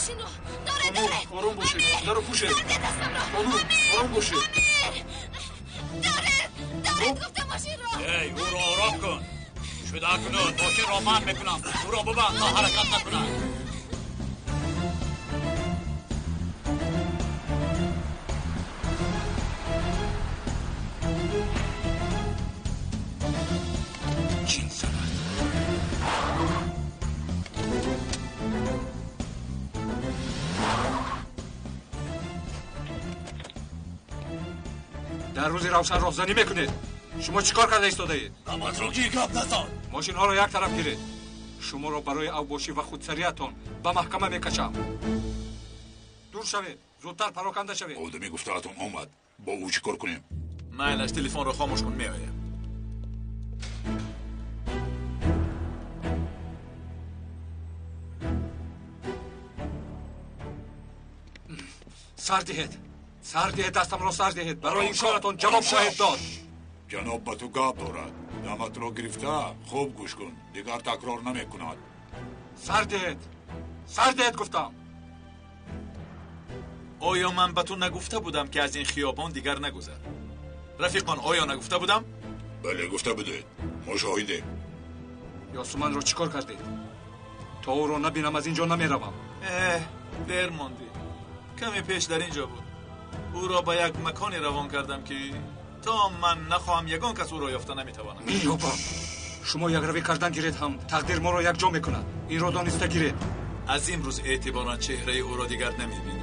Мошинро! Доред, доред! Ором бошед, даро пӯшед. Сар диҳед дастамро! Хонум, ором бошед. Амир! Доред, доред гуфта мошинро! Эй, ӯро ором кун. Шуда акнун мошинро ман мекунам. Ӯро бибанд то ҳаракат накунад. Чин занад. Дар рӯзи равшан роҳзанӣ мекунед. Шумо чӣ кор карда истодаед? Намазро гир, гап назан. Мошинҳоро як тараф гиред. Шуморо барои авбошӣ ва худсариятон ба маҳкама мекашам. Дур шавед, зудтар пароканда шавед. Одами гуфтаатон омад. Бо ӯ чӣ кор кунем? Майлаш, телефонро хомӯш кун, меоям. Сар диҳед, сар диҳед, дастамро сар диҳед. Барои ин коратон ҷавоб хоҳед дод. Ҷаноб ба ту гап дорад. Даматро гирифта хуб гӯш кун, дигар такрор намекунад. Сар диҳед, сар диҳед гуфтам. Оё ман ба ту нагуфта будам, ки аз ин хиёбон дигар нагузар? Рафиқон, оё нагуфта будам? Бале, гуфта будед, мо шоҳидем. Ёсуманро чӣ кор кардед? То ӯро набинам аз ин ҷо намеравам. Эҳ, дер мондӣ. Каме пеш дар ин ҷо буд. Ӯро ба як маконе равон кардам, ки то ман нахоҳам ягон кас ӯро ёфта наметавонам. Меёбам. Шумо якравӣ кардан гиред ҳам тақдир моро якҷо мекунад. Инро дониста гиред. Аз имрӯз эътиборан чеҳраи ӯро дигар намебинӣ.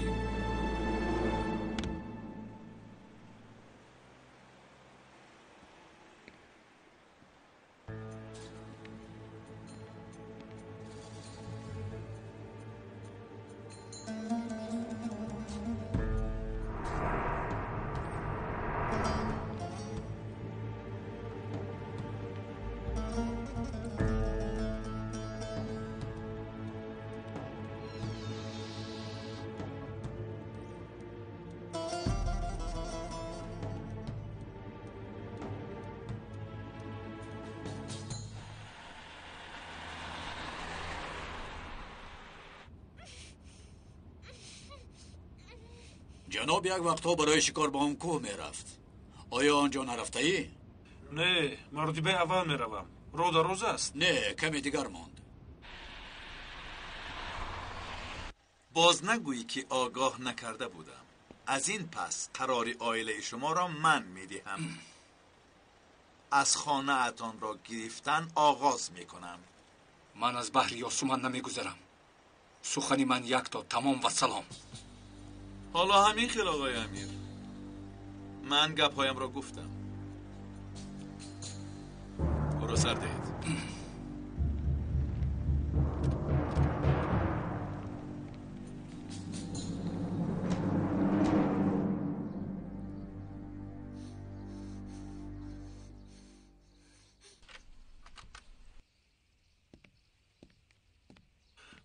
Ҷаноб як вақтҳо барои шикор ба он кӯҳ мерафт. Оё он ҷо нарафтаӣ? Не, маротибаи аввал меравам. Роҳ дароз аст? Не, каме дигар монд. Боз нагӯӣ, ки огоҳ накарда будам. Аз ин пас қарори оилаи шуморо ман медиҳам. Аз хонаатонро гирифтан оғоз мекунам. Ман аз баҳри Ёсуман намегузарам. Сухани ман якто, тамом ва салом. Ҳоло ҳамин хел, оғои Амир. Ман гапҳоямро гуфтам. Ӯро сар диҳед.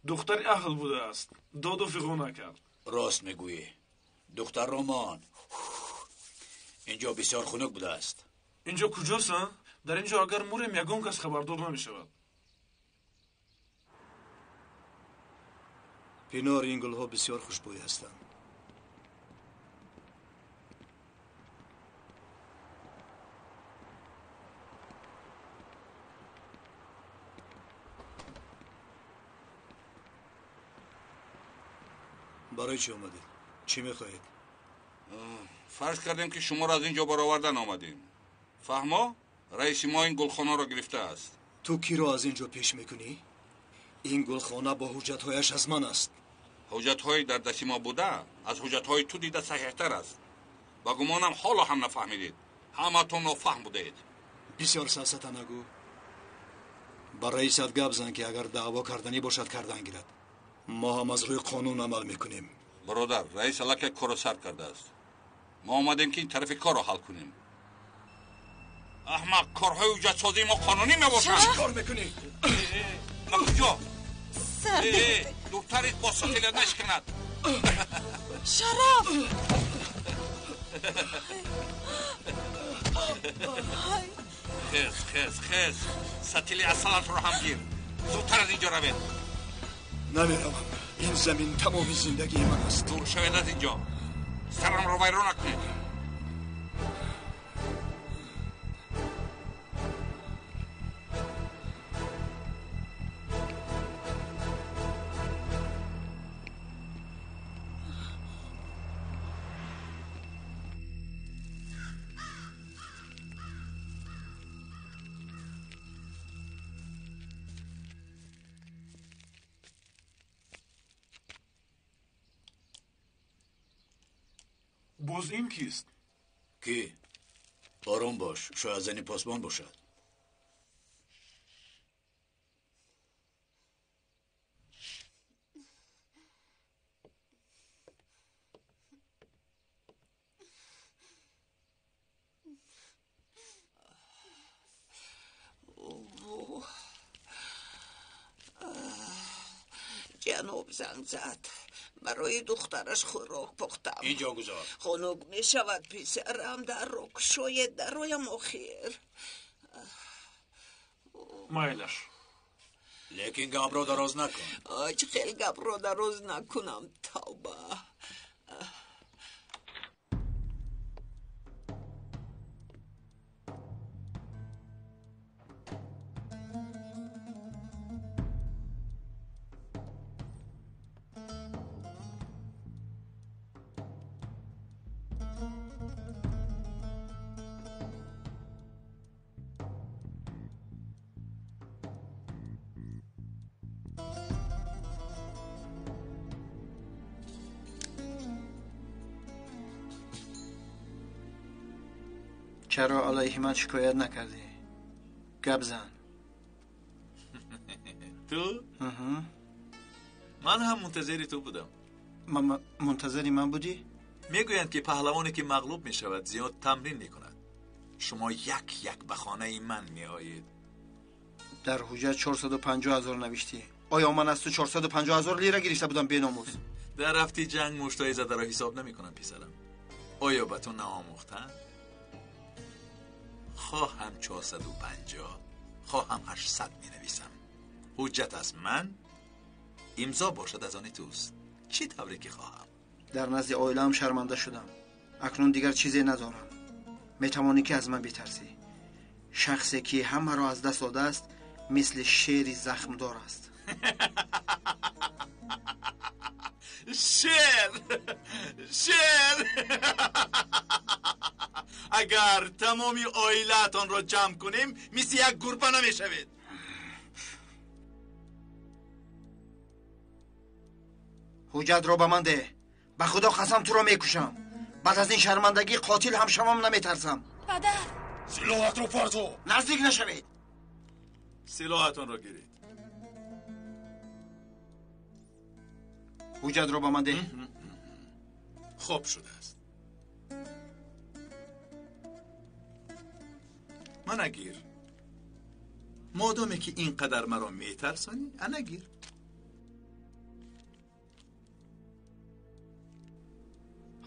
Духтари аҳл будааст. Доду фиғон накард. Рост мегӯӣ. Духтар Роман, инҷо бисёр хунук будааст. Инҷо куҷост, а? Дар инҷо агар мурем, ягон кас хабардор намешавад. Пинор, ин гулҳо бисёр хушбӯй ҳастанд. Барои чӣ омадед? Чӣ мехоҳед? Фарз кардем, ки шуморо аз ин ҷо баровардан омадем. Фаҳмо, раиси мо ин гулхонаро гирифтааст. Ту киро аз ин ҷо пеш мекунӣ? Ин гулхона бо ҳуҷҷатҳояш аз ман аст. Ҳуҷҷатҳои дар дасти мо буда аз ҳуҷҷатҳои ту дида саҳиҳтар аст. Ба гумонам ҳоло ҳам нафаҳмидед. Ҳаматон нофаҳм будаед. Бисёр сафсата нагӯ. Ба раисат гап зан, ки агар даъво карданӣ бошад, кардан гирад. Мо ҳам аз рӯи қонун амал мекунем. Бародар, раис аллакай корро сар кардааст. Мо омадем, ки ин тарафи корро ҳал кунем. Аҳмақ, корҳои ҳуҷҷатсозии мо қонунӣ мебошанд. Чӣ кор мекунӣ? Ба куҷо? Сар диҳед. Духтарит бо сотила нашканад. Шараф! Хез, хез, хез. Сатили асалатро ҳам гир. Зудтар аз ин ҷо равед. Намеравам. Ин замин тамоми зиндагии ман аст. Дур шавед аз инҷо. Сарамро вайрон накунед. Боз ин кист? Кӣ? Ором бош, шояд зани посбон бошад. Ҷаноб занг зад. Барои духтараш хӯрок пухтам. Инҷо гузор. Хунук мешавад писарам, дарро кушоед, дароям охир. Майлаш. Лекин гапро дароз накун. Ай, хел гапро дароз накунам, тавба. Чаро алайҳи ман шикоят накардӣ? Гап зан. Ту? Ман ҳам мунтазири ту будам. Мунтазири ман будӣ? Мегӯянд ки паҳлавоне ки мағлуб мешавад зиёд тамрин мекунад. Шумо як як ба хонаи ман меоед. Дар ҳуҷҷат 450 ҳазор навиштӣ. Оё ман аз ту 450 ҳазор лира гирифта будам беномус? Дар рафти ҷанг муштои задаро ҳисоб намекунам писарам. Оё ба ту наомӯхтанд? Хоҳам 450, хоҳам 800 менависам. Ҳуҷҷат аз ман, имзо бошад аз они туст. Чӣ тавре ки хоҳам. Дар назди оилаам шарманда шудам. Акнун дигар чизе надорам. Метавонӣ ки аз ман битарсӣ. Шахсе ки ҳамаро аз даст додааст, мисли шери захмдор аст. Шер! Шер! Агар тамоми оилаатонро ҷамъ кунем, мисли як гурба намешавед. Ҳуҷҷатро ба ман деҳ. Ба худо қасам туро мекушам. Баъд аз ин шармандагӣ қотил ҳам шавам наметарсам. Падар! Силоҳатро парто! Наздик нашавед! Силоҳатонро гиред. Ҳуҷҷатро ба ман деҳ. Хоб шудааст. Мана гир. Модоме ки ин қадар маро метарсонӣ, ана гир.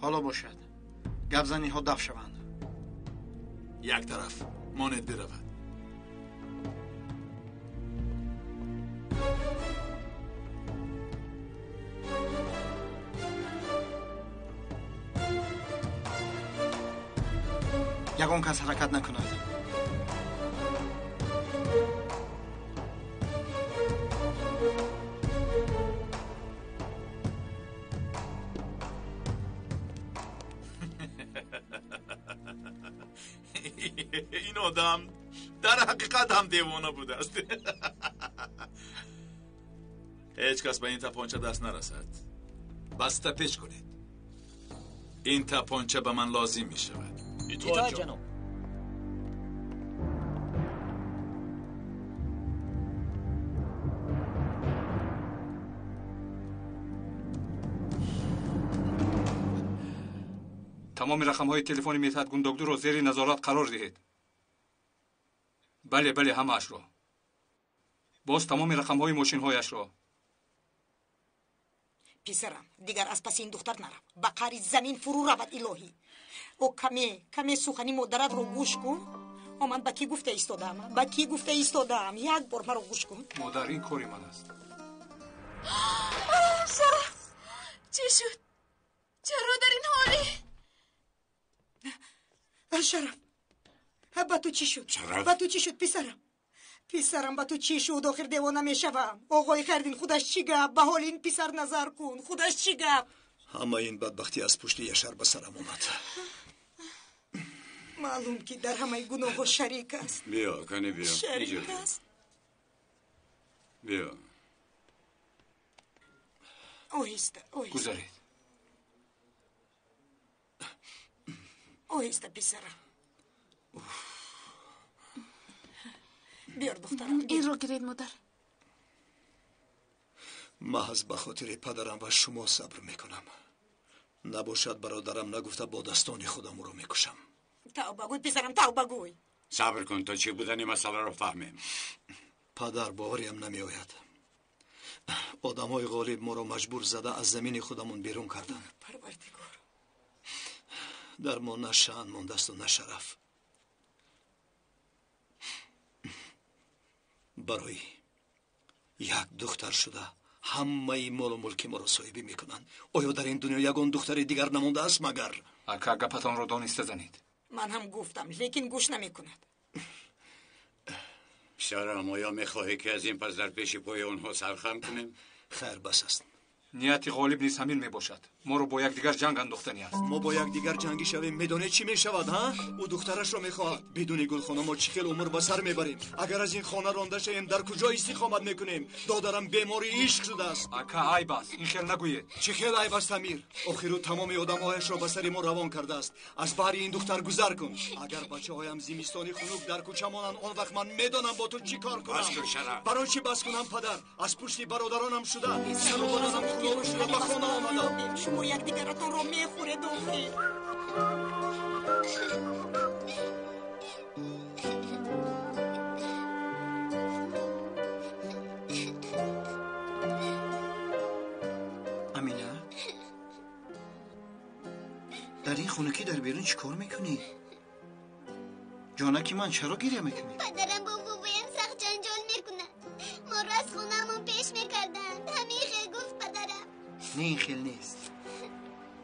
Ҳоло бошад. Гапзаниҳо даф шаванд. Як тараф монед биравад. Ягон кас ҳаракат накунад. Ин одам дар ҳақиқат ҳам девона будааст. Ҳеҷ кас ба ин тапонча даст нарасад. Баста печ кунед. Ин тапонча ба ман лозим мешавад. Итоат ҷаноб. Тамоми рақамҳои телефони Митҳат Гундогдуро зери назорат қарор диҳед. Бале, бале, ҳамаашро. Боз тамоми рақамҳои мошинҳояшро. Писарам, дигар аз паси ин духтар нарав. Ба қари замин фурӯ равад илоҳӣ. О каме, каме сухани модаратро гӯш кун. О ман ба кӣ гуфта истодаам? Ба кӣ гуфта истодаам? Як бор маро гӯш кун. Модар, ин кори ман аст. Шараф, чӣ шуд? Чаро дар ин ҳолӣ? Шараф, ба ту чӣ шуд? Ба ту чӣ шуд, писарам? Писарам, ба ту чӣ шуд? Охир девона мешавам. Оғои Хайрдин, худаш чӣ гап? Ба ҳоли ин писар назар кун. Худаш чӣ гап? Ҳамаи ин бадбахтӣ аз пушти Яшар ба сарам омад. Маълум ки дар ҳамаи гуноҳҳо шарик аст. Биё, кане биё. Шарик аст. Биё. Оҳиста, оҳиста. Гузаред. Оҳиста, писарам. Биёр, духтарам. Инро гиред, модар. Маҳз ба хотири падарам ва шумо сабр мекунам. Набошад бародарам нагуфта бо дастони худам ӯро мекушам. Тавба гӯй, писарам, тавба гӯй. Сабр кун то чӣ будани масъаларо фаҳмем. Падар, бовариам намеояд. Одамҳои ғолиб моро маҷбур зада аз замини худамон берун карданд. Парвардигор. Дар мо на шаън мондасту на шараф. Барои як духтар шуда ҳамаи молу мулки моро соҳибӣ мекунанд. Оё дар ин дунё ягон духтари дигар намондааст магар? Ака, гапатонро дониста занед. Ман ҳам гуфтам, лекин гӯш намекунад. Писарам, оё мехоҳӣ ки аз ин пас дар пеши пои онҳо сархам кунем? Хайр, бас аст. Нияти ғолиб низ ҳамин мебошад. Моро бо якдигар ҷанг андохтанӣ аст. Мо бо якдигар ҷангӣ шавем, медонед чӣ мешавад, ҳа? Ӯ духтарашро мехоҳад. Бидуни гулхона мо чӣ хел умр ба сар мебарем? Агар аз ин хона ронда шавем, дар куҷо истиқомат мекунем? Додарам бемори ишқ шудааст. Ака, айб аст, ин хел нагӯед. Чӣ хел айб аст, Амир? Охир ӯ тамоми одамҳояшро ба сари мо равон кардааст. Аз баҳри ин духтар гузар кун. Агар бачаҳоям зимистони хунук дар кӯча монанд, он вақт ман медонам бо ту чӣ кор кунам. Бас кун, Шараф. Барои чӣ бас кунам, падар? Аз пушти бародаронам шуда, сару баданам хунолу шуда ба хона омадам. Шумо якдигаратонро мехӯред, охир. Амина, дар ин хунукӣ дар берун чӣ кор мекунӣ? Ҷонаки ман, чаро гиря мекунӣ? Падарам бо бобоям сахт ҷанҷол мекунад. Моро аз хонаамон пеш мекарданд. Ҳамин хел гуфт падарам. Не, ин хел нест.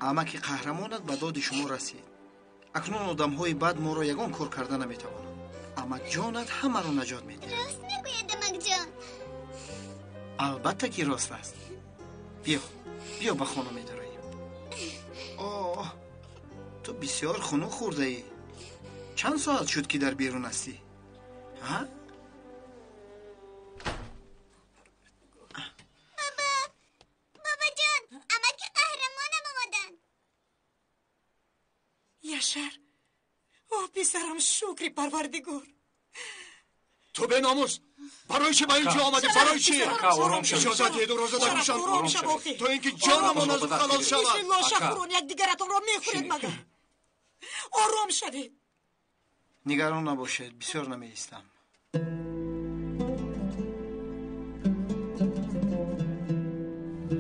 Амаки қаҳрамонат ба доди шумо расид. Акнун одамҳои бад моро ягон кор карда наметавонанд. Амакҷонат ҳамаро наҷот медиҳад. Рост мегӯяд, амакҷон? Албатта ки рост аст. Биё, биё ба хона медароем. Оҳ, ту бисёр хунук хӯрдаӣ. Чанд соат шуд ки дар берун ҳастӣ? Ҳа? Баба, бабаҷон, амаки қаҳрамонам омаданд. Яшар, о писарам, шукри Парвардигор. Ту беномус, барои чӣ ба ин ҷо омадӣ? Барои чӣ? Иҷозат диҳед ӯро закушам, то ин ки ҷонамон аз ӯ халос шавад. Мисли лошахӯрон якдигаратонро мехӯред магар? Ором шавед. Нигарон набошед, бисёр намеистам.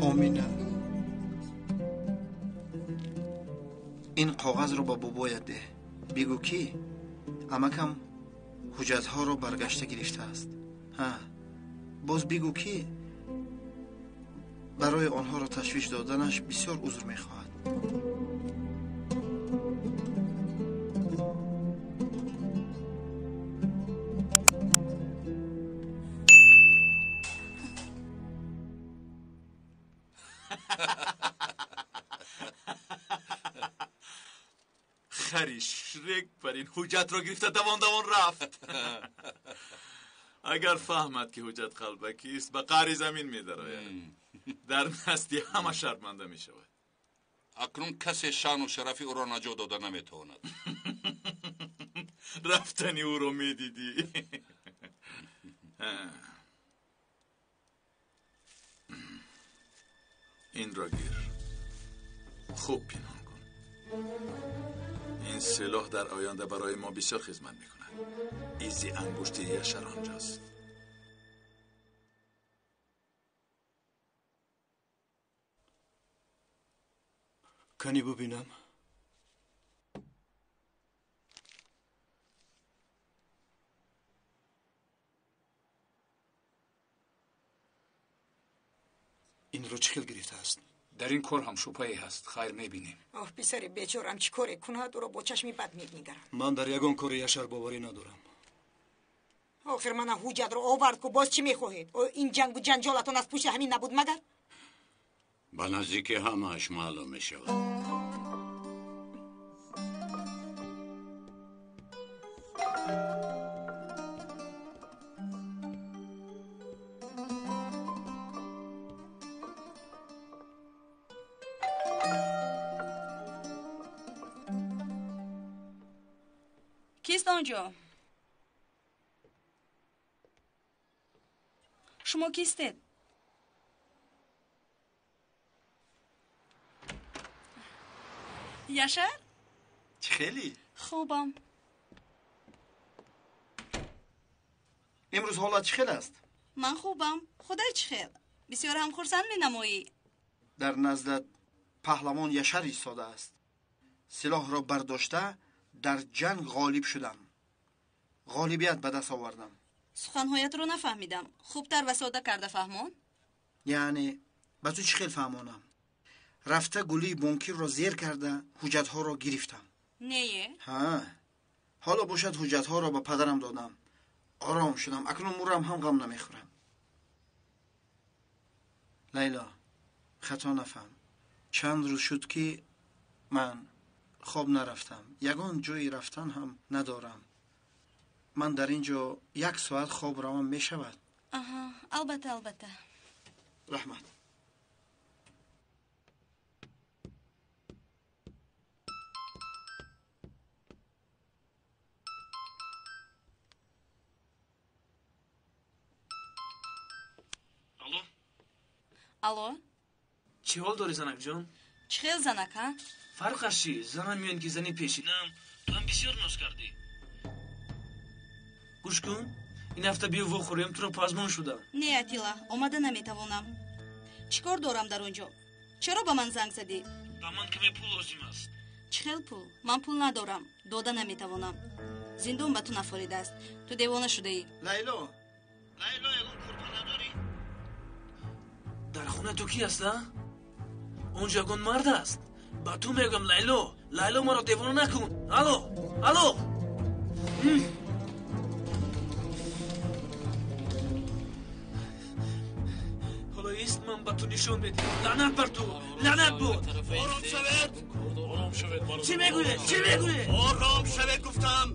Омина, ин коғазро ба бобоят деҳ. Бигӯ ки амакам ҳуҷҷатҳоро баргашта гирифтааст. Ҳа, боз бигӯ ки барои онҳоро ташвиш доданаш бисёр узр мехоҳад. Хари Шрек бар ин ҳуҷҷатро гирифта давон давон рафт. Агар фаҳмад ки ҳуҷҷат қалбакист, ба қаъри замин медарояд. Дар назди ҳама шарманда мешавад. Акнун касе шаъну шарафи ӯро наҷот дода наметавонад. Рафтани ӯро медидӣ. Инро гир, хуб пинҳон кун. Ин силоҳ дар оянда барои мо бисёр хизмат мекунад. Изи ангушти Яшар онҷост. Кани бубинам. Хайриддинро чӣ хел гирифтааст? Дар ин кор ҳам шубҳае ҳаст, хайр мебинем. Оҳ, писари бечорам чӣ коре кунад, ӯро бо чашми бад менигарам. Ман дар ягон кори Яшар боварӣ надорам. Охир мана ҳуҷҷатро овард ку, боз чӣ мехоҳед? Ин ҷангу ҷанҷолатон аз пушти ҳамин набуд магар? Ба наздикӣ ҳамааш маълум мешавад. Кист онҷо? Шумо кистед? Яшар? Чӣ хеле? Хубам. Имрӯз ҳолат чӣ хел аст? Ман хубам. Худат чӣ хел? Бисёр ҳам хурсанд менамоӣ. Дар наздат паҳлавон Яшар истодааст. Силоҳро бардошта дар ҷанг ғолиб шудам. Ғолибият ба даст овардам. Суханҳоятро нафаҳмидам. Хубтар ва сода карда фаҳмон. Яъне ба ту чӣ хел фаҳмонам? Рафта гулии бонкирро зер карда ҳуҷҷатҳоро гирифтам. Нее? Ҳа, ҳоло бошад ҳуҷҷатҳоро ба падарам додам. Ором шудам. Акнун мурам ҳам ғам намехӯрам. Лайло, хато нафаҳм. Чанд рӯз шуд ки ман хоб нарафтам. Ягон ҷои рафтан ҳам надорам. Ман дар ин ҷо як соат хоб равам мешавад? Аҳа, албатта, албатта. Раҳмат. Алло? Алло? Чӣ ҳол дорӣ, занакҷон? Чӣ хел занак, ҳа? Фарқаш чӣ? Занам меён ки зани пешинам, ту ҳам бисёр ноз кардӣ. Гӯш кун, ин ҳафта биё вохӯрем, туро пазмон шудам. Не, Атила, омада наметавонам. Чӣ кор дорам дар он ҷо? Чаро ба ман занг задӣ? Ба ман каме пул лозим аст. Чӣ хел пул? Ман пул надорам, дода наметавонам. Зиндон ба ту нафоридааст. Ту девона шудаӣ. Лайло, Лайло, ягон курпа надорӣ? Дар хона ту ки аст, а? Он ҷо ягон мард аст? Ба ту мегӯям, Лайло, Лайло, маро девона накун. Алло, алло. Ҳоло ист, ман ба ту нишон медиҳам. Лаънат бар ту, лаънат буд. Ором шавед, ором шавед. Чӣ мегӯед? Чӣ мегӯед? Ором шавед гуфтам.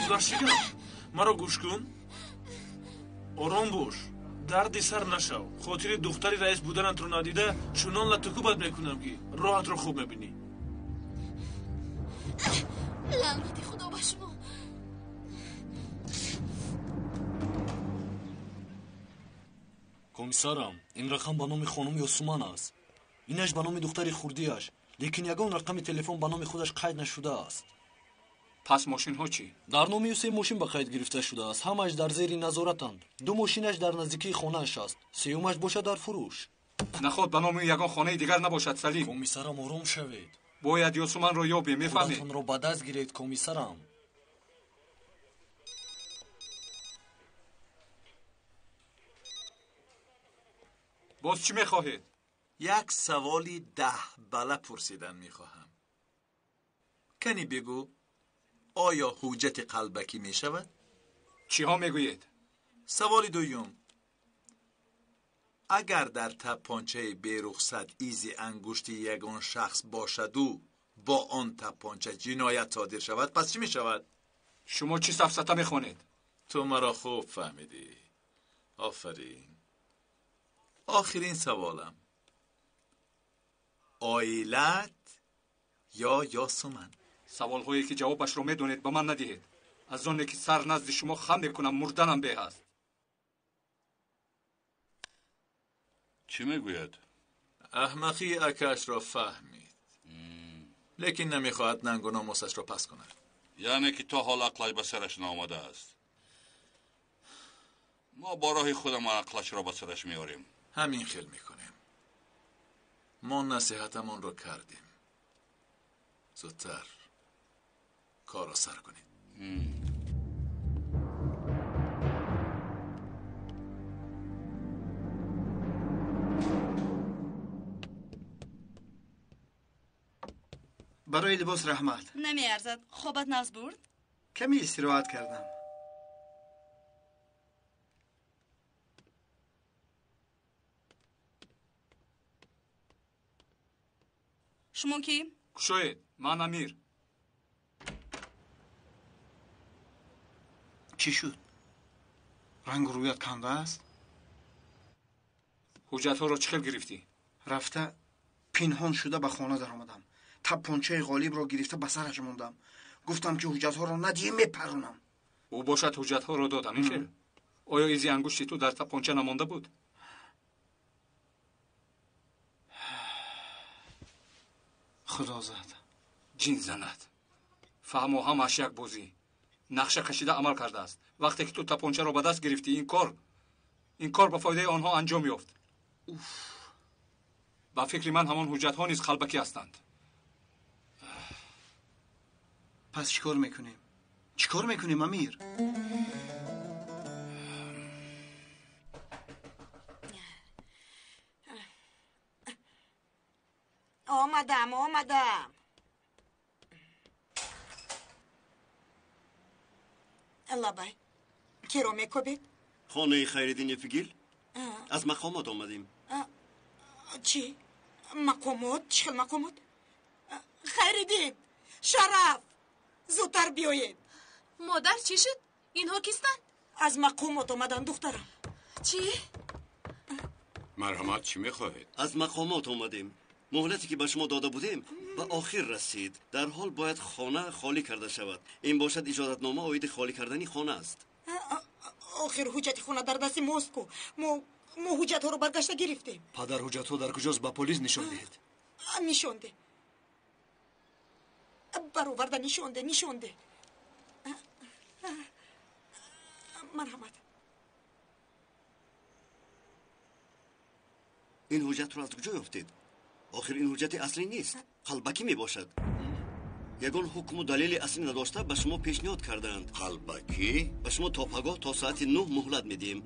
Худаш чӣ гап? Маро гӯш кун. Ором бош. Дарди сар нашав. Хотири духтари раис буданатро надида чунон латукубат мекунам, ки роҳатро хуб мебинӣ. Лаънати Худо ба шумо. Комиссарам, ин рақам ба номи хонум Ёсуман аст. Инаш ба номи духтари хурдиаш, лекин ягон рақами телефон ба номи худаш қайд нашудааст. Пас мошинҳо чӣ? Дар номи ӯ се мошин ба қайд гирифта шудааст. Ҳамааш дар зери назоратанд. Ду мошинаш дар наздикии хонааш аст, сеюмаш бошад дар фурӯш. Наход ба номи ягон хонаи дигар набошад, Салим. Комиссарам, ором шавед. Бояд Ёсуманро ёбем, мефаҳмед? Худатонро ба даст гиред, комиссарам. Боз чӣ мехоҳед? Як саволи даҳбала пурсидан мехоҳам. Кани бигӯ, оё ҳуҷҷати қалбакӣ мешавад? Чиҳо мегӯед? Саволи дуюм. Агар дар таппончаи берухсат изи ангушти ягон шахс бошаду бо он таппонча ҷиноят содир шавад, пас чӣ мешавад? Шумо чӣ сафсата мехонед? Ту маро хуб фаҳмидӣ. Офарин. Охирин саволам. Оилат ё Ёсуман? Саволҳое ки ҷавобашро медонед ба ман надиҳед. Аз оне ки сар назди шумо хам мекунам, мурданам беҳ аст. Чӣ мегӯяд? Аҳмақии акаашро фаҳмид, лекин намехоҳад нангу номусашро пас кунад. Яъне ки то ҳол ақлаш ба сараш наомадааст. Мо бо роҳи худамон ақлашро ба сараш меорем. Ҳамин хел мекунем. Мо насиҳатамонро кардем. Зудтар корро сар кунед. Барои либос раҳмат. Намеарзад. Хобат нағз бурд? Каме истироҳат кардам. Шумо кӣ? Кушоед, ман Амир. Чӣ шуд? Рангу рӯят канда аст? Ҳуҷҷатҳоро чӣ хел гирифтӣ? Рафта пинҳон шуда ба хона даромадам. Таппончаи Ғолибро гирифта ба сараш мондам. Гуфтам ки ҳуҷҷатҳоро надиҳӣ мепаронам. Ӯ бошад ҳуҷҷатҳоро дод, ҳамин хел? Оё изи ангушти ту дар таппонча намонда буд? Худо зад. Ҷин занад. Фаҳмо, ҳамааш як бозӣ. Нақша кашида амал кардааст. Вақте ки ту таппончаро ба даст гирифтӣ, ин кор ба фоидаи онҳо анҷом ёфт. Ба фикри ман ҳамон ҳуҷҷатҳо низ қалбакӣ ҳастанд. Пас чӣ кор мекунем? Чӣ кор мекунем, Амир? Омадам, омадам. Лабай, киро мекобед? Хонаи Хайриддин Эфигил? Аз мақомот омадем. Чӣ? Мақомот? Чӣ хел мақомот? Хайриддин, Шараф, зудтар биёед. Модар, чӣ шуд? Инҳо кистанд? Аз мақомот омаданд, духтарам. Чӣ? Марҳамат, чӣ мехоҳед? Аз мақомот омадем. Муҳлате ки ба шумо дода будем ба охир расид. Дарҳол бояд хона холӣ карда шавад. Ин бошад иҷозатнома оиди холӣ кардани хона аст. Охир ҳуҷҷати хона дар дасти мост ку. Мо ҳуҷҷатҳоро баргашта гирифтем. Падар, ҳуҷҷатҳо дар куҷост? Ба полис нишон диҳед. Нишон де. Бароварда нишон де, нишон де. Марҳамат. Ин ҳуҷҷатро аз куҷо ёфтед? Охир ин ҳуҷҷати аслӣ нест, қалбакӣ мебошад. Ягон ҳукму далели аслӣ надошта ба шумо пешниҳод кардаанд. Қалбакӣ? Ба шумо то пагоҳ то соати 9 муҳлат медиҳем.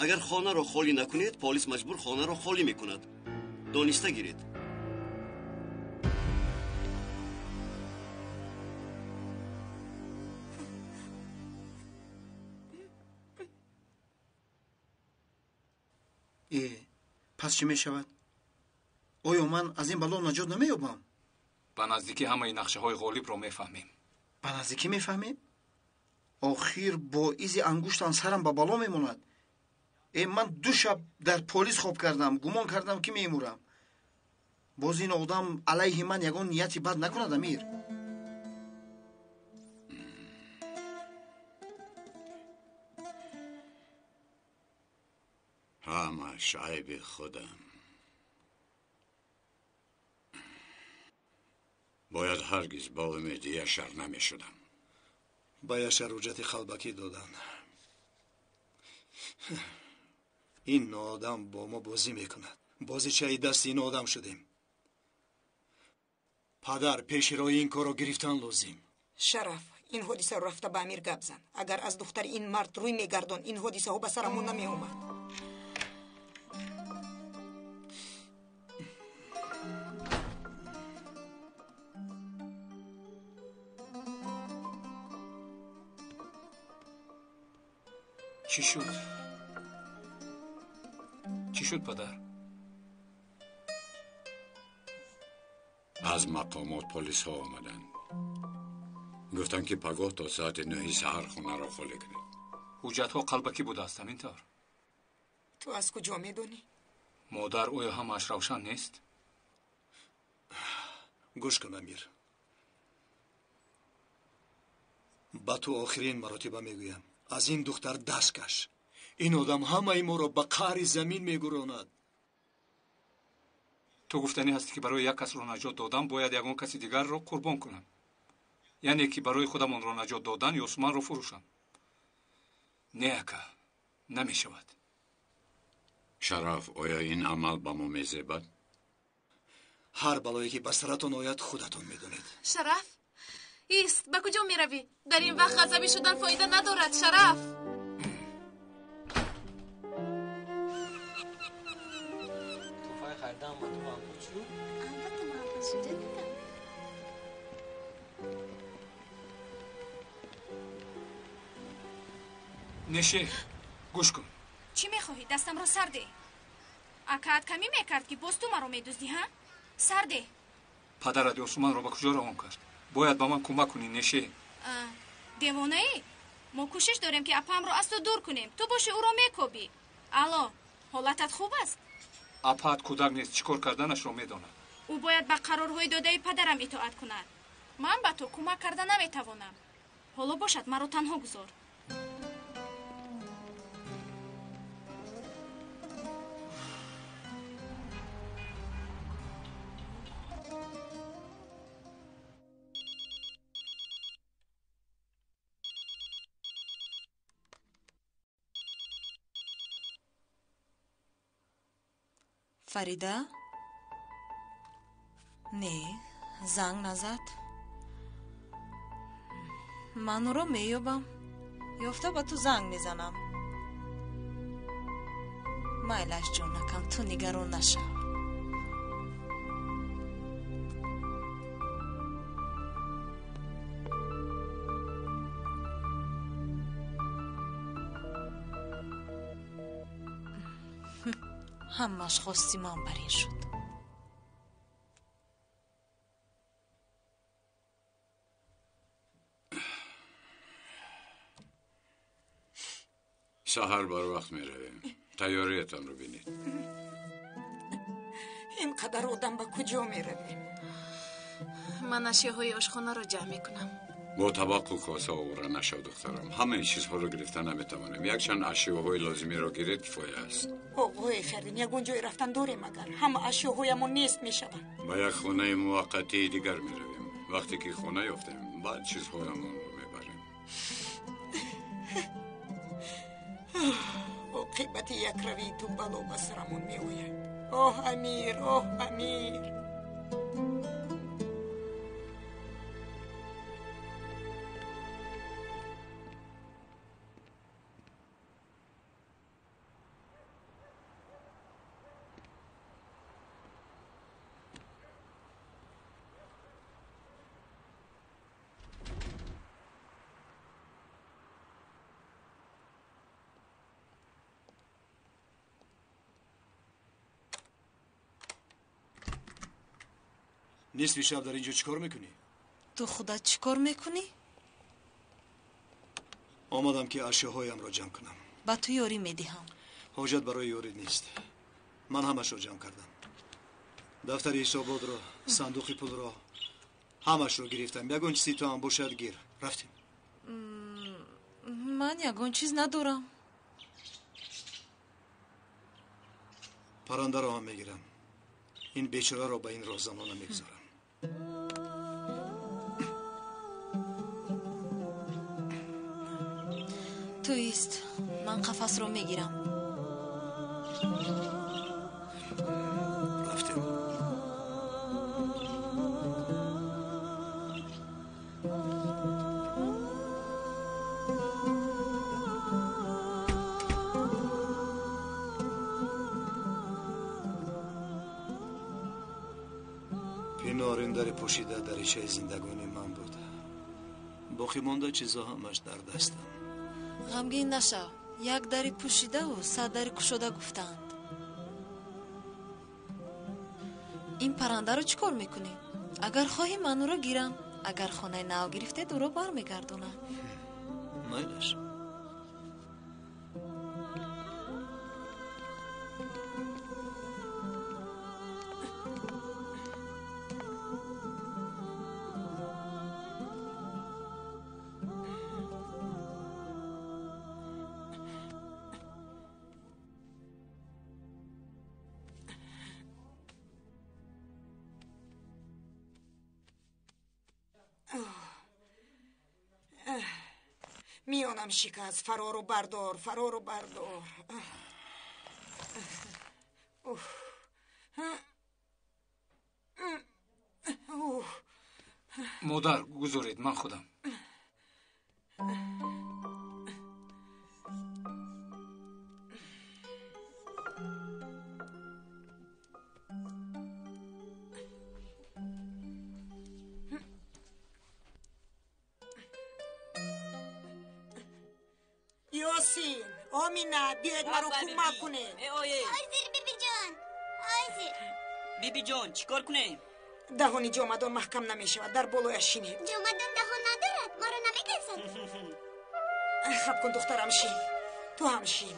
Агар хонаро холӣ накунед, полис маҷбур хонаро холӣ мекунад. Дониста гиред. Пас чӣ мешавад? Оё ман аз ин бало наҷот намеёбам? Ба наздикӣ ҳамаи нақшаҳои Ғолибро мефаҳмем. Ба наздикӣ мефаҳмем? Охир бо изи ангуштам сарам ба бало мемонад. Ман 2 шаб дар полис хоб кардам, гумон кардам ки мемурам. Боз ин одам алайҳи ман ягон нияти бад накунад, Амир. Ҳамаш айби худам. Бояд ҳаргиз ба умеди Яшар намешудам. Ба Яшар ҳуҷҷати қалбакӣ доданд. Ин одам бо мо бозӣ мекунад. Бозичаи дасти ин одам шудем. Падар, пеши роҳи ин корро гирифтан лозим. Шараф, ин ҳодисаро рафта ба Амир гап зан. Агар аз духтари ин мард рӯй мегардон, ин ҳодисаҳо ба сарамон намеомад. Чӣ шуд? Чӣ шуд, падар? Аз мақомот полисҳо омаданд. Гуфтанд ки пагоҳ то соати 9 саҳар хонаро холӣ кунед. Ҳуҷҷатҳо қалбакӣ будааст, ҳамин тавр? Ту аз куҷо медонӣ? Модар, оё ҳамааш равшан нест? Гӯш кун, Амир. Ба ту охирин маротиба мегӯям. Аз ин духтар даст каш. Ин одам ҳамаи моро ба қаъри замин мегуронад. Ту гуфтанӣ ҳастӣ ки барои як касро наҷот додан бояд ягон каси дигарро қурбон кунам. Яъне ки барои худам онро наҷот додан Ёсуманро фурӯшам. Не, ака, намешавад. Шараф, оё ин амал ба мо мезебад? Ҳар балое ки ба саратон ояд, худатон медонед. Шараф, ист, ба куҷо меравӣ? Дар ин вақт ғазабӣ шудан фоида надорад, Шараф. Туҳфаи харидаам ба ту маъқул шуд? Албатта маъқул шуд, ҷонакам. Неши, гӯш кун. Чӣ мехоҳӣ? Дастамро сар деҳ. Акаат камӣ мекард ки боз ту маро медуздӣ, ҳа? Сар деҳ. Падарат Ёсуманро ба куҷо равон кард? Бояд ба ман кӯмак кунӣ, Неши. Девонаӣ? Мо кӯшиш дорем ки апаамро аз ту дур кунем. Ту боши ӯро мекобӣ. Алло, ҳолатат хуб аст? Апаат кӯдак нест, чӣ кор карданашро медонад. Ӯ бояд ба қарорҳои додаи падарам итоат кунад. Ман ба ту кӯмак карда наметавонам. Ҳоло бошад, маро танҳо гузор. Фарида? Не, занг назад. Ман ӯро меёбам. Ёфта ба ту занг мезанам. Майлаш, ҷонакам, ту нигарон нашав. Ҳамаш хости ман бар ин шуд. Саҳар барвақт меравем. Тайёриятонро бинед. Ин қадар одам ба куҷо меравем? Ман ашёҳои ошхонаро ҷамъ мекунам. Бо табақу коса овора нашав, духтарам. Ҳамаи чизҳоро гирифта наметавонем. Якчанд ашёҳои лозимиро гиред, кифоя аст. Оғои Хардин, ягон ҷое рафтан дорем агар? Ҳама ашёҳоямон нест мешаванд. Ба як хонаи муваққатии дигар меравем. Вақте ки хона ёфтем, баъд чизҳоямонро мебарем. Оқибати якравии ту бало ба сарамон меояд. Оҳ, Амир, оҳ, Амир. Нисфи шаб дар инҷо чӣ кор мекунӣ? Ту худат чӣ кор мекунӣ? Омадам ки ашёҳоямро ҷамъ кунам. Ба ту ёрӣ медиҳам. Ҳоҷат барои ёрӣ нест. Ман ҳамашро ҷамъ кардам. Дафтари ҳисоботро, сандуқи пулро, ҳамашро гирифтам. Ягон чизи ту ҳам бошад гир. Рафтем. Ман ягон чиз надорам. Паррандаро ҳам мегирам. Ин бечораро ба ин роҳзанон намегузорам. Ту ист, ман қафасро мегирам. Рафтем. Пинорин дари пӯшида даричаи зиндагонии ман буд. Боқӣ монда чизо ҳамаш дар дастам. Ғамгин нашав. Як дари пӯшидаву 100 дари кушода гуфтаанд. Ин паррандаро чӣ кор мекунӣ? Агар хоҳӣ ман ӯро гирам. Агар хонаи нав гирифтед, ӯро бармегардонам. Майлаш. Миёнам шикаст. Фарору бардор, фарору бардор. Модар, гузоред, ман худам. Ёсин, Омина, биёед маро кӯмак кунед. Ҳозир, бибиҷон, ҳозир. Бибиҷон, чӣ кор кунем? Даҳони ҷомадон маҳкам намешавад, дар болояш шинед. Ҷомадон даҳон надорад, маро намегазад. Хаб кун, духтарам, шин. Ту ҳам шин.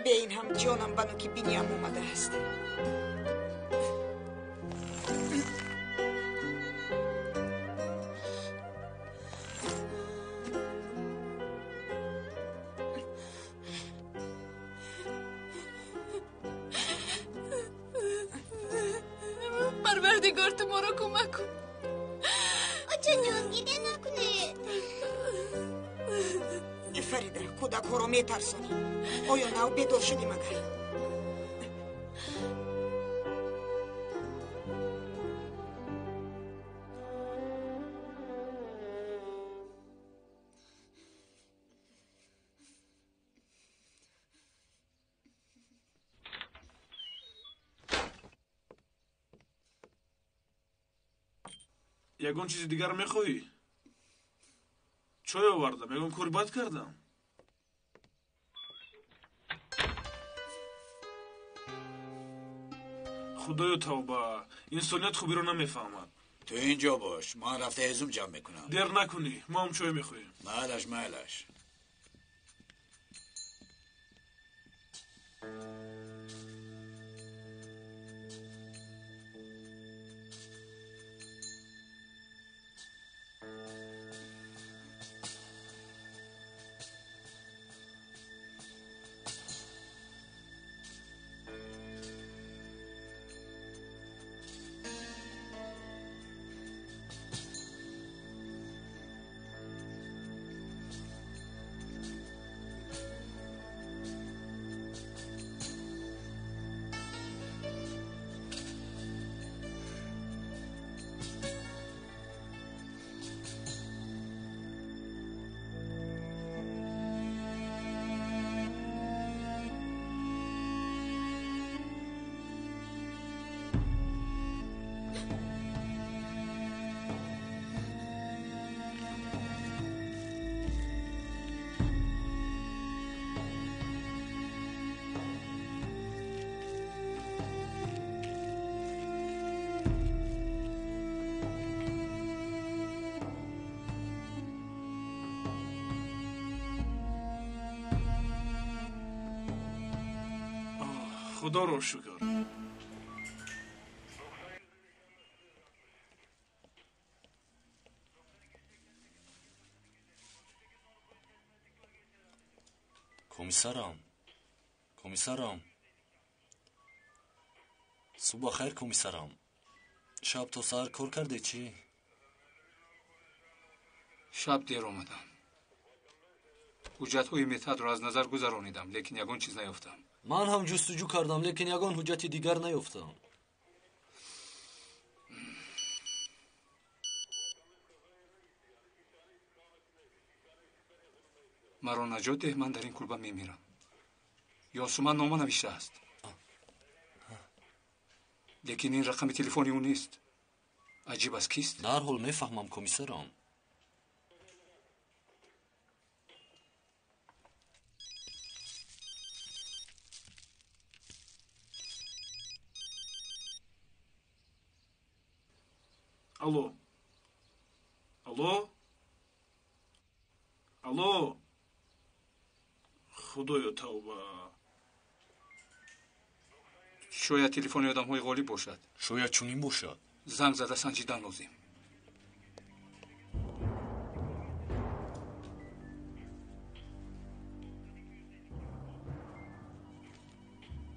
Бе ин ҳам ҷонам ба нуки биниям омадааст. Парвардигор, ту моро кӯмак кун. Очаҷон, гиря накунед. Фарида, кӯдакҳоро метарсонӣ. Оё нав бедор шудӣ магар? Ягон чизи дигар мехоҳӣ? Чой овардам, ягон кори бад кардам? Худоё тавба, инсоният хубиро намефаҳмад. Ту инҷо бош, ман рафта ҳезум ҷамъ мекунам. Дер накунӣ, мо ҳам чой мехоҳем. Майлаш, майлаш. Худоро шукр. Комиссарам, комиссарам, субҳ хайр, комиссарам. Шаб то саҳар кор кардед чӣ? Шаб дер омадам. Ҳуҷҷатҳои Метҳатро аз назар гузаронидам, лекин ягон чиз наёфтам. Ман ҳам ҷустуҷӯ кардам, лекин ягон ҳуҷҷати дигар наёфтам. Маро наҷот деҳ, ман дар ин кулба мемирам. Ёсуман нома навиштааст, лекин ин рақами телефони ӯ нест. Аҷиб аст, кист? Дарҳол мефаҳмам, комиссарам. Алло, алло, алло. Худоё, тавба. Шояд телефони одамҳои ғолиб бошад. Шояд чунин бошад. Занг зада санҷидан лозим.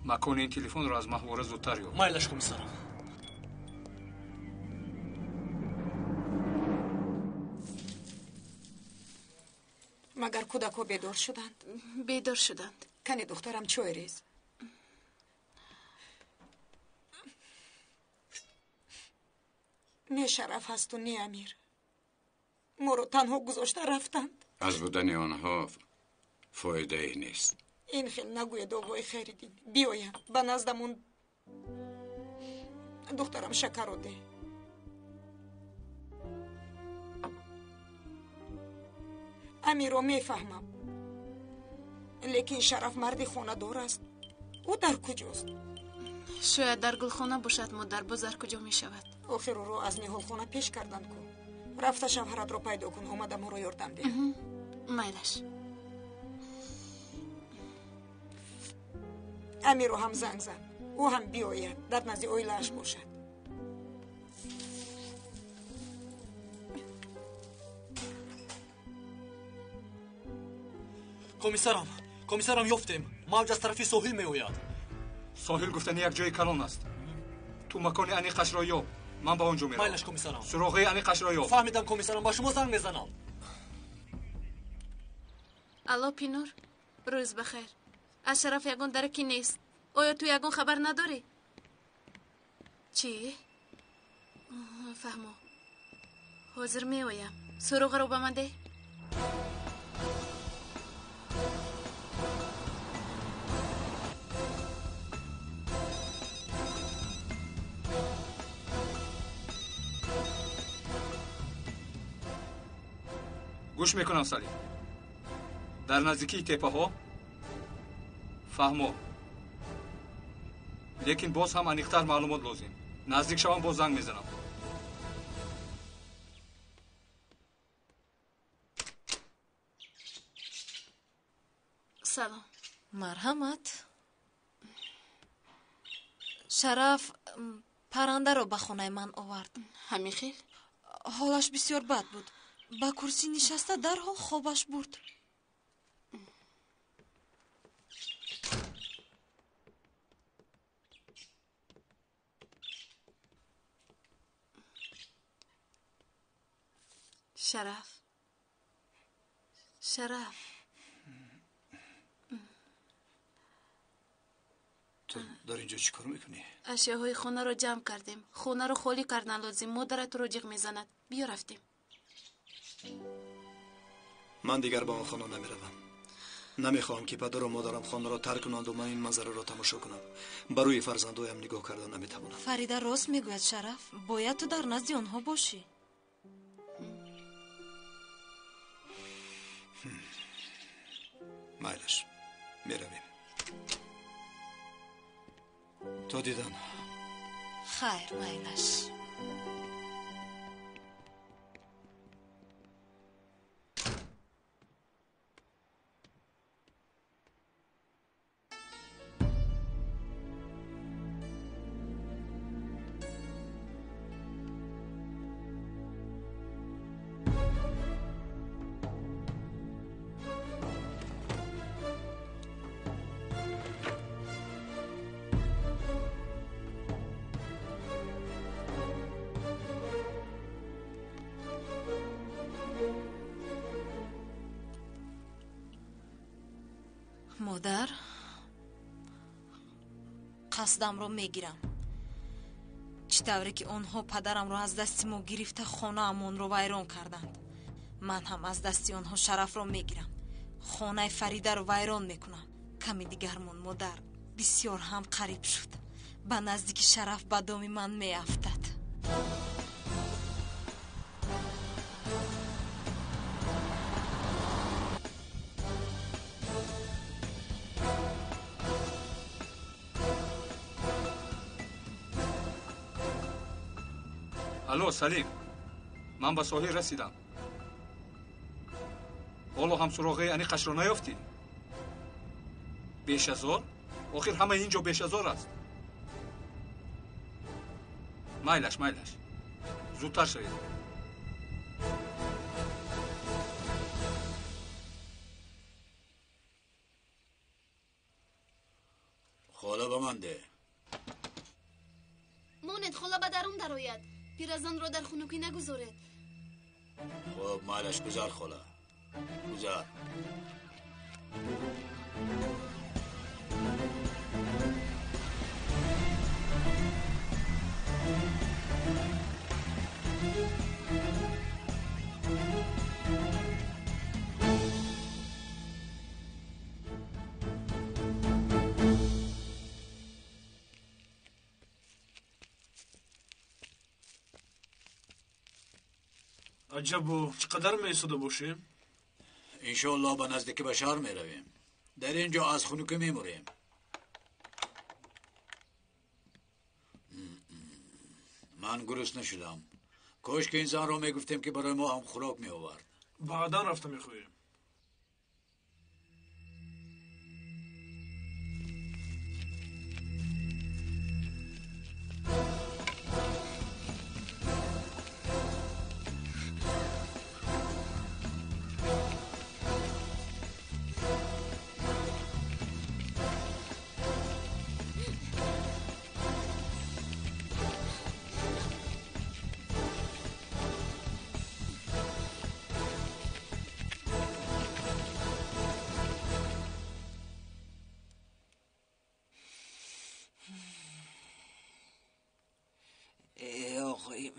Макони ин телефонро аз маҳвора зудтар ёб. Майлаш, комиссарам. Магар кӯдакҳо бедор шуданд? Бедор шуданд. Кане, духтарам, чой рез. Не Шараф ҳасту, не Амир. Моро танҳо гузошта рафтанд. Аз будани онҳо фоидае нест. Ин хел нагӯед, оғои Хайриддин. Биёянд ба наздамон. Духтарам, шакарро деҳ. Амирро мефаҳмам, лекин Шараф марди хонадор аст. Ӯ дар куҷост? Шояд дар гулхона бошад, модар. Боз дар куҷо мешавад? Охир ӯро аз ниҳолхона пеш карданд ку. Рафта шавҳаратро пайдо кун, омада моро ёрдам деҳ. Майлаш. Амирро ҳам занг зан, ӯ ҳам биёяд, дар назди оилааш бошад. Комиссарам, комиссарам, ёфтем. Мавҷ аз тарафи соҳил меояд. Соҳил гуфтани як ҷои калон аст. Ту макони аниқашро ёб, ман ба он ҷо меравам. Майлаш, комиссарам. Суроғаи аниқашро ёб. Фаҳмидам, комиссарам, ба шумо занг мезанам. Алло, Пинур, рӯз бахайр. Аз Шараф ягон дараки нест. Оё ту ягон хабар надорӣ? Чӣ? Фаҳмо, ҳозир меоям. Суроғаро ба ман деҳ. Гӯш мекунам, Салим. Дар наздикии теппаҳо? Фаҳмо, лекин боз ҳам аниқтар маълумот лозим. Наздик шавам, боз занг мезанам. Салом. Марҳамат. Шараф паррандаро ба хонаи ман овард. Ҳамин хел? Ҳолаш бисёр бад буд. Ба курсӣ нишаста дарҳол хобаш бурд. Шараф, Шараф. Ту дар инҷо чӣ кор мекунӣ? Ашёҳои хонаро ҷамъ кардем. Хонаро холӣ кардан лозим. Модарат туро ҷиғ мезанад. Биё, рафтем. Ман дигар ба он хона намеравам. Намехоҳам, ки падару модарам хонаро тарк кунанду ман ин манзараро тамошо кунам. Ба рӯи фарзандоям нигоҳ карда наметавонам. Фарида рост мегӯяд, Шараф. Бояд ту дар назди онҳо бошӣ. Майлаш, меравем. То дидан. Хайр, майлаш. Модар, қасдамро мегирам. Чӣ тавре ки онҳо падарамро аз дасти мо гирифта хонаамонро вайрон карданд, ман ҳам аз дасти онҳо шарафро мегирам. Хонаи Фаридаро вайрон мекунам. Ками дигармон, модар, бисёр ҳам қариб шуд. Ба наздики шараф ба доми ман меафтад. Алло, Салим, ман ба соҳил расидам. Ҳоло ҳам суроғаи аниқашро наёфтӣ? Бешазор? Охир ҳама ин ҷо бешазор аст. Майлаш, майлаш, зудтар шавед. Хола ба ман деҳ. Монед, хола ба дарун дарояд. Пиразанро дар хунукӣ нагузоред. Хуб, майлаш, гузар, хола, гузар. Аҷабо, чӣ қадар меистода бошем? Иншоаллоҳ ба наздикӣ ба шаҳр меравем. Дар ин ҷо аз хунукӣ мемурем. Ман гурусна шудам. Кош ки ин занро мегуфтем, ки барои мо ҳам хӯрок меовард. Баъдан рафта мехӯрем.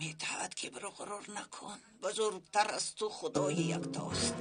Митҳат, кибру ғурур накун. Бузургтар аз ту Худои яктост.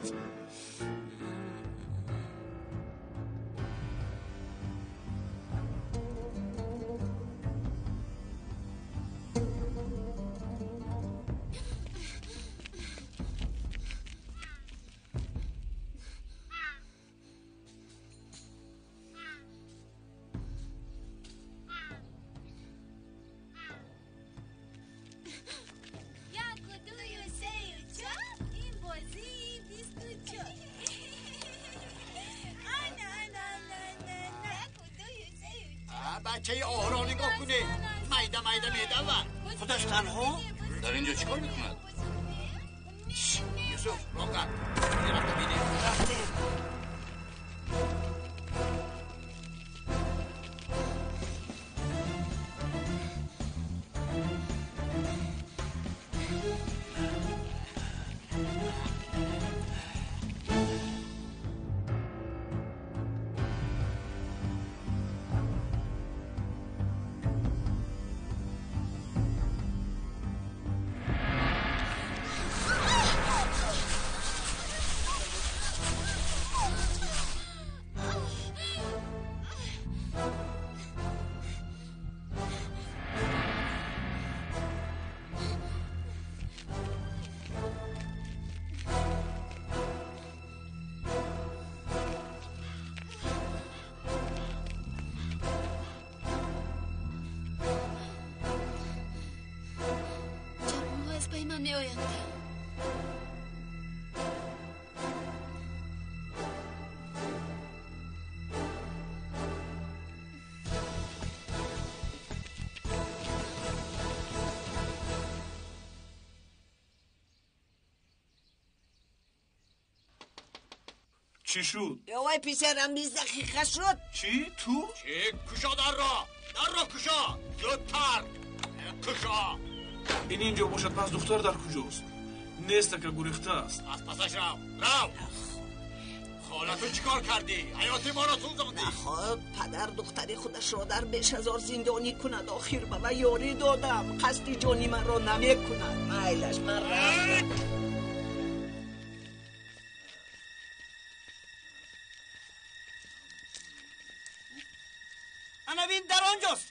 بچه آهرا نگاه کنه، میده میده میده و خودش تنها در اینجا چیکار میکند؟ یوسف راه رفته بینیم. رفتیم. меоянд. چی شد؟ وای پسرم 20 دقیقه شد. چی؟ تو؟ چی؟ کشا در را! در را کشا! زودتر! کشا! این اینجا باشد پس دختر در کجاست؟ نیست که گریخته است. از پسش رو! رو! Ҳола ту чӣ кор кардӣ? Ҳаёти моро сӯзондӣ. Наход падар духтари худашро дар бешазор зиндонӣ кунад. Охир ба вай ёрӣ додам. Қасди ҷони манро намекунад. Майлаш, ман рафтам. Анавин дар он ҷост.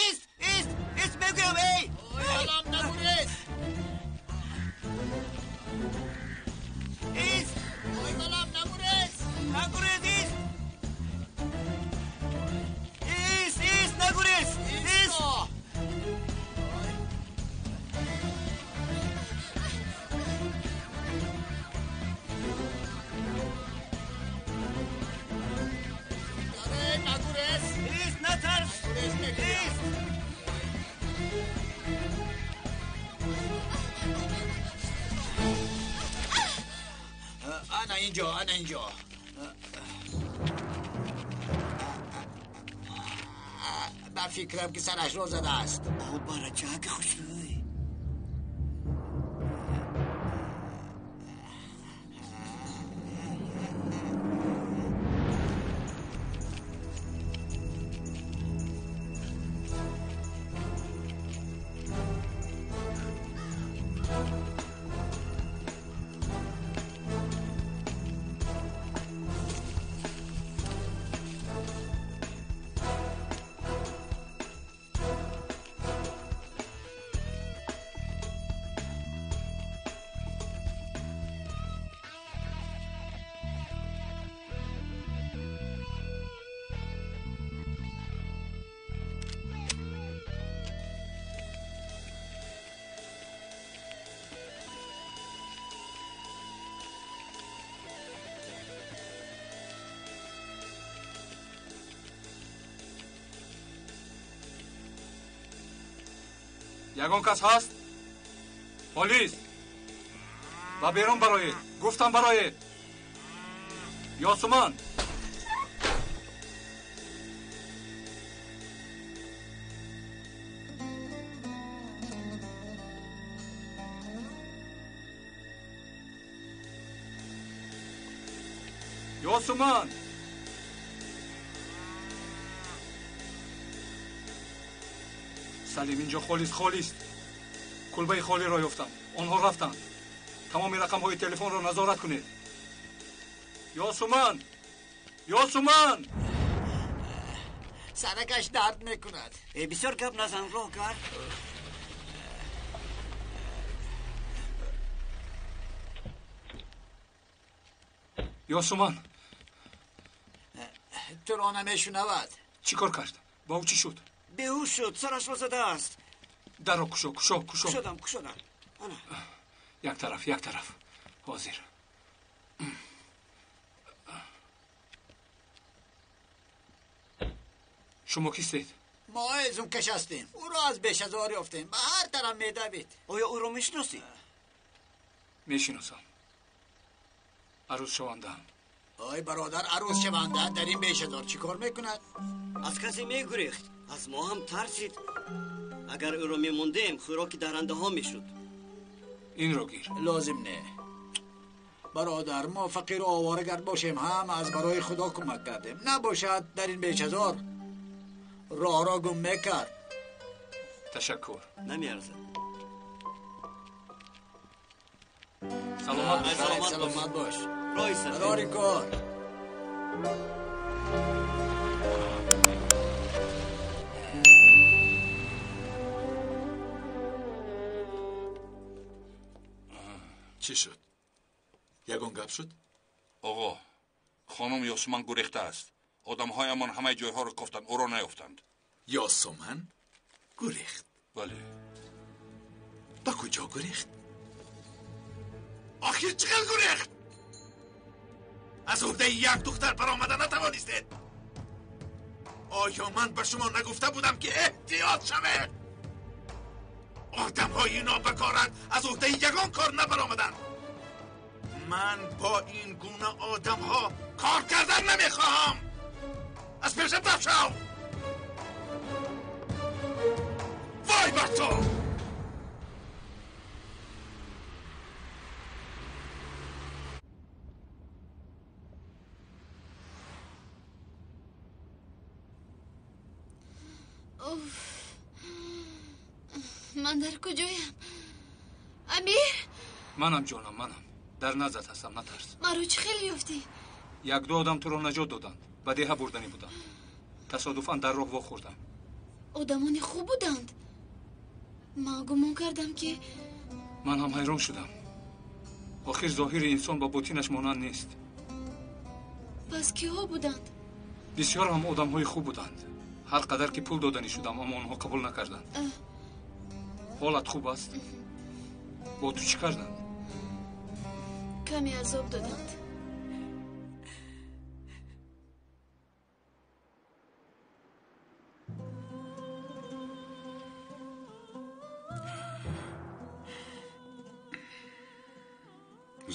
Ист, ист, ист, мегӯям, эй! Олам, нагурез! Ист! Ой, балам, нагурез! Нагурез, ист! Ист, ист, нагурез! Ист! Нагурез! Ист, натарс! Ист! Ана инҷо, ана инҷо. Ба фикрам ки сарашро задааст. О, барачаки хушрӯй. Ягон кас ҳаст? Полис! Ба берун бароед! Гуфтам бароед! Ёсуман! Ёсуман! Салим, инҷо холист, холист. Кулбаи холиро ёфтам. Онҳо рафтанд. Тамоми рақамҳои телефонро назорат кунед. Ёсуман! Ёсуман! Саракаш дард мекунад. Бисёр гап назан, роҳ кард. Ёсуман! Туро намешунавад. Чӣ кор кард? Ба ӯ чӣ шуд? Беҳуш шуд, сарашро задааст. Дарро кушо, кушо, кушо. Кушодам, кушодам. Ана. Як тараф, як тараф. Ҳозир. Шумо кистед? Мо ҳезумкаш ҳастем. Ӯро аз бешазор ёфтем. Ба ҳар тараф медавид. Оё ӯро мешиносӣ? Мешиносам. Арӯзшавандаам. Ой бародар, арӯзшаванда дар ин бешазор чӣ кор мекунад? Аз касе мегурехт. Аз мо ҳам тарсид. Агар ӯро мемондем, хӯроки дарандаҳо мешуд. Инро гир. Лозим не. Бародар, мо фақиру оворагард бошем ҳам аз барои Худо кӯмак кардем. Набошад дар ин бешазор роҳро гум мекард. Ташаккур. Намеарзад. Саломат бош. Саломат бош. Роҳи сафед. Барори кор. Чӣ шуд? Ягон гап шуд? Оғо, хонум Ёсуман гурехтааст. Одамҳоямон ҳамаи ҷойҳоро кофтанд, ӯро наёфтанд. Ёсуман гурехт? Бале. Ба куҷо гурехт? Охир чӣ хел гурехт? Аз уҳдаи як духтар баромада натавонистед? Оё ман ба шумо нагуфта будам ки эҳтиёт шавед? Одамҳои нобакорат аз уҳдаи ягон кор набаромаданд. Ман бо ин гуна одамҳо кор кардан намехоҳам. Аз пешам даф шав! Вой бар ту! Ман дар куҷоям? Амир? Манам ҷонам, манам. Дар наздат ҳастам, натарс. Маро чӣ хел ёфтӣ? Як-ду одам туро наҷот доданд. Ба деҳа бурданӣ буданд. Тасодуфан дар роҳ вохӯрдам. Одамони хуб буданд. Ман гумон кардам ки Ман ҳам ҳайрон шудам. Охир зоҳири инсон ба ботинаш монанд нест. Пас киҳо буданд? Бисёр ҳам одамҳои хуб буданд. Ҳар қадар ки пул доданӣ шудам, аммо онҳо қабул накарданд. Ҳолат хуб аст? Бо ту чӣ карданд? Каме азоб доданд.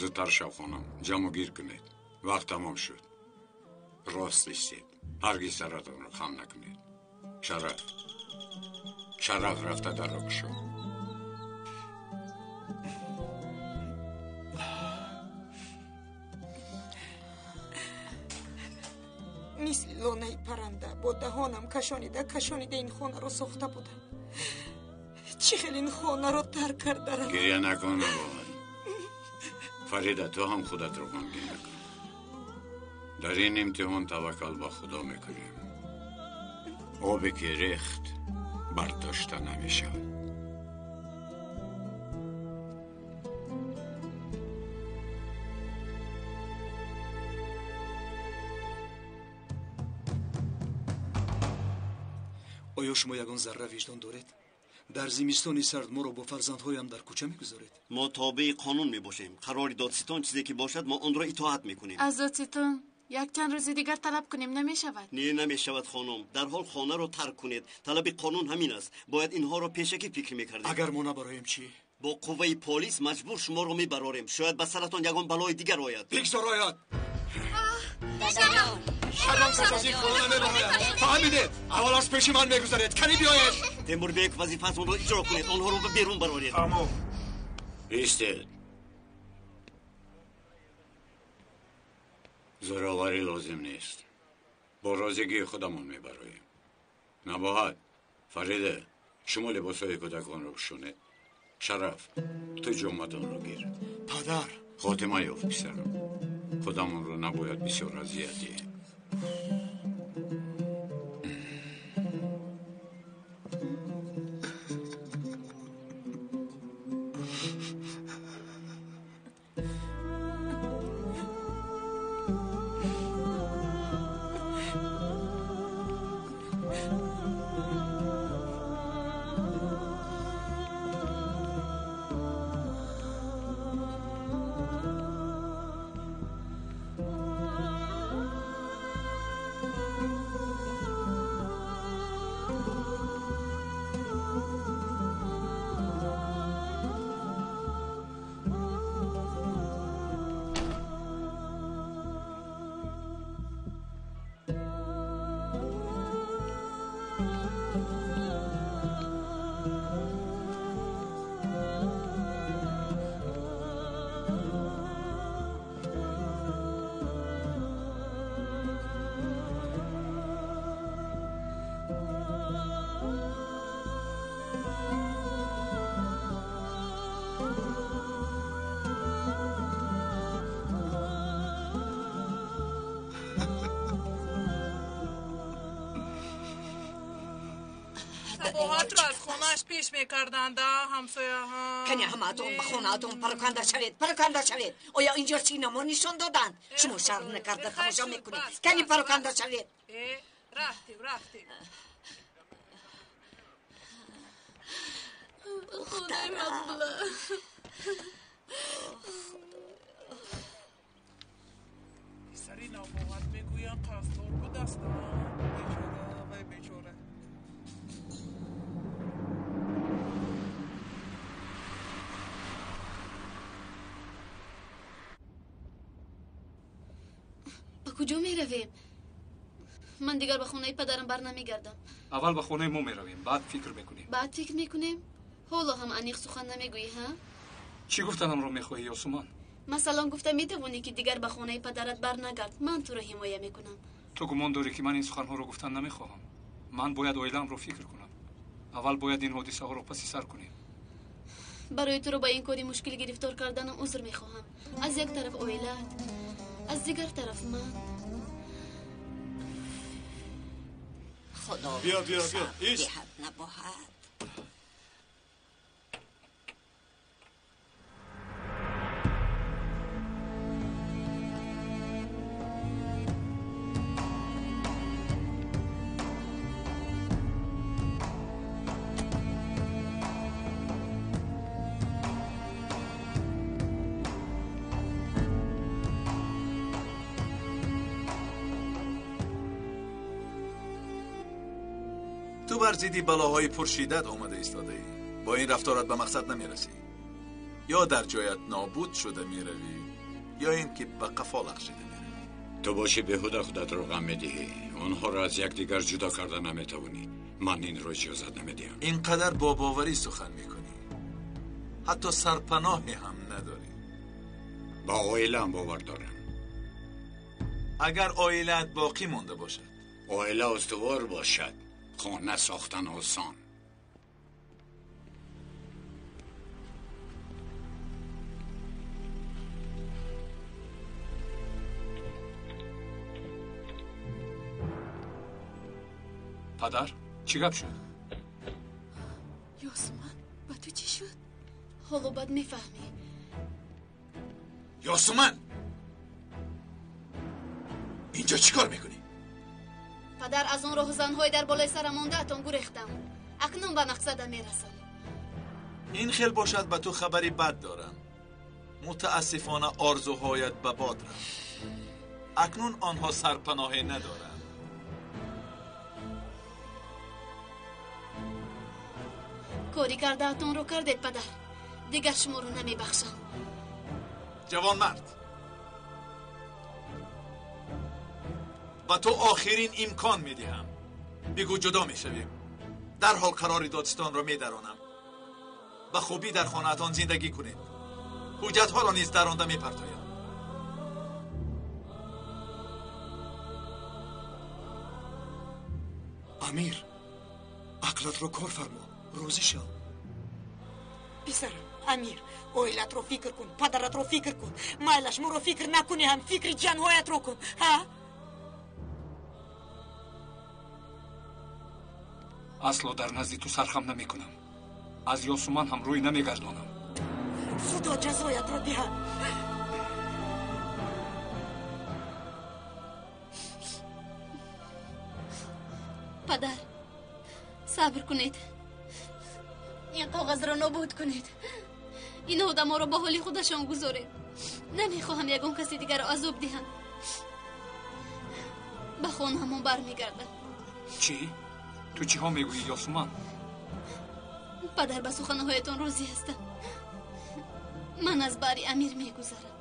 Зудтар шав, хонум, ҷамъу гир кунед. Вақт тамом шуд. Рост истед. Ҳаргиз саратонро хам накунед. Шараф. Шараф, рафта дарро кушо. Мисли лонаи парранда бо даҳонам кашонида кашонида ин хонаро сохта будам. Чӣ хел ин хонаро тарк карда рафт? Гиря накун, бобай. Фарида, ту ҳам худатро ғамгин накун. Дар ин имтиҳон таваккал ба Худо мекунем. Обе ки рехт бардошта намешавад. Оё шумо ягон зарра виҷдон доред? Дар зимистони сард моро бо фарзандҳоям дар кӯча мегузоред? Мо тобеи қонун мебошем. Қарори додситон чизе ки бошад, мо онро итоат мекунем. Аз додситон якчанд рӯзи дигар талаб кунем намешавад? Не, намешавад, хонум. Дарҳол хонаро тарк кунед. Талаби қонун ҳамин аст. Бояд инҳоро пешакӣ фикр мекардем. Агар мо набароем чӣ? Бо қувваи полис маҷбур шуморо мебарорем. Шояд ба саратон ягон балои дигар ояд. Бигзор ояд! Шарм кас аз ин хона намебарояд. Фаҳмидед? Аввал аз пеши ман мегузаред. Кани биёед. Темурбек, вазифаатонро иҷро кунед. Онҳоро ба берун бароред. Тамом. Истед. Зӯроварӣ лозим нест. Бо розигии худамон мебароем. Набоҳат, Фарида, шумо либосҳои кӯдаконро пӯшонед. Шараф, ту ҷомадонро гир. Падар. Хотима ёфт, писарам. Худамонро набояд бисёр азият диҳем. Сабоҳатро аз хонааш пеш мекарданд, ҳамсояҳо. Кани ҳамаатон ба хонаатон пароканда шавед, пароканда шавед. Оё инҷо синамо нишон доданд? Шумо шарм накарда тамошо мекунед. Кани пароканда шавед. Рафтем, рафтем. Худои мақбула. Писари навбоват мегӯянд қарздор будаст. Бечора, вай бечора. Ба куҷо меравем? Ман дигар ба хонаи падарам бар намегардам. Аввал ба хонаи мо меравем, баъд фикр мекунем. Баъд фикр мекунем? Ҳоло ҳам аниқ сухан намегӯӣ, ҳа? Чӣ гуфтанамро мехоҳӣ, Ёсуман? Масалан, гуфта метавонӣ, ки дигар ба хонаи падарат бар нагард. Ман туро ҳимоя мекунам. Ту гумон дорӣ, ки ман ин суханҳоро гуфтан намехоҳам? Ман бояд оилаамро фикр кунам. Аввал бояд ин ҳодисаҳоро паси сар кунем. Барои туро ба ин кори мушкил гирифтор карданам узр мехоҳам. Аз як тараф оилаат, аз дигар тараф ман. Худо Биё, биё, биё. Иш. диҳад набоҳад. Ту бар зидди балоҳои пуршиддат омада истодаӣ. Бо ин рафторат ба мақсад намерасӣ. Ё дар ҷоят нобуд шуда меравӣ, ё ин ки ба қафо лағжида меравӣ. Ту бошӣ беҳуда худатро ғам медиҳӣ. Онҳоро аз якдигар ҷудо карда наметавонӣ. Ман инро иҷозат намедиҳам. Ин қадар бо боварӣ сухан мекунӣ, ҳатто сарпаноҳе ҳам надорӣ. Ба оилаам бовар дорам. Агар оилаат боқӣ монда бошад. Оила устувор бошад, хона сохтан осон. Падар, чӣ гап шуд? Ёсуман, ба ту чӣ шуд? Ҳоло бад мефаҳмӣ. Ёсуман, инҷо чӣ кор мекунӣ? Падар, аз он роҳзанҳои дар болои сарам мондаатон гурехтам. Акнун ба мақсадам мерасам. Ин хел бошад, ба ту хабари бад дорам. Мутаассифона, орзуҳоят ба бод рафт. Акнун онҳо сарпаноҳе надоранд. Кори кардаатонро кардед, падар. Дигар шуморо намебахшам. Ҷавонмард, ба ту охирин имкон медиҳам. Бигӯ ҷудо мешавем, дарҳол қарори додстонро медаронам. Ба хубӣ дар хонаатон зиндагӣ кунед. Ҳуҷҷатҳоро низ даронда мепартоям. Амир, ақлатро кор фармо, розӣ шав. Писарам Амир, оилатро фикр кун, падаратро фикр кун. Майлаш, моро фикр накунӣ ҳам, фикри ҷанҳоятро кун, ҳа? Асло дар назди ту сархам намекунам. Аз Ёсуман ҳам рӯй намегардонам. Худо ҷазоятро диҳад. Падар, сабр кунед. Ин коғазро нобуд кунед. Ин одаморо ба ҳоли худашон гузоред. Намехоҳам ягон каси дигарро азоб диҳам. Ба хонаамон бармегардам. Чӣ? Ту чиҳо мегӯӣ, Ёсуман? Падар, ба суханҳоятон розӣ ҳастам. Ман аз бари Амир мегузарам.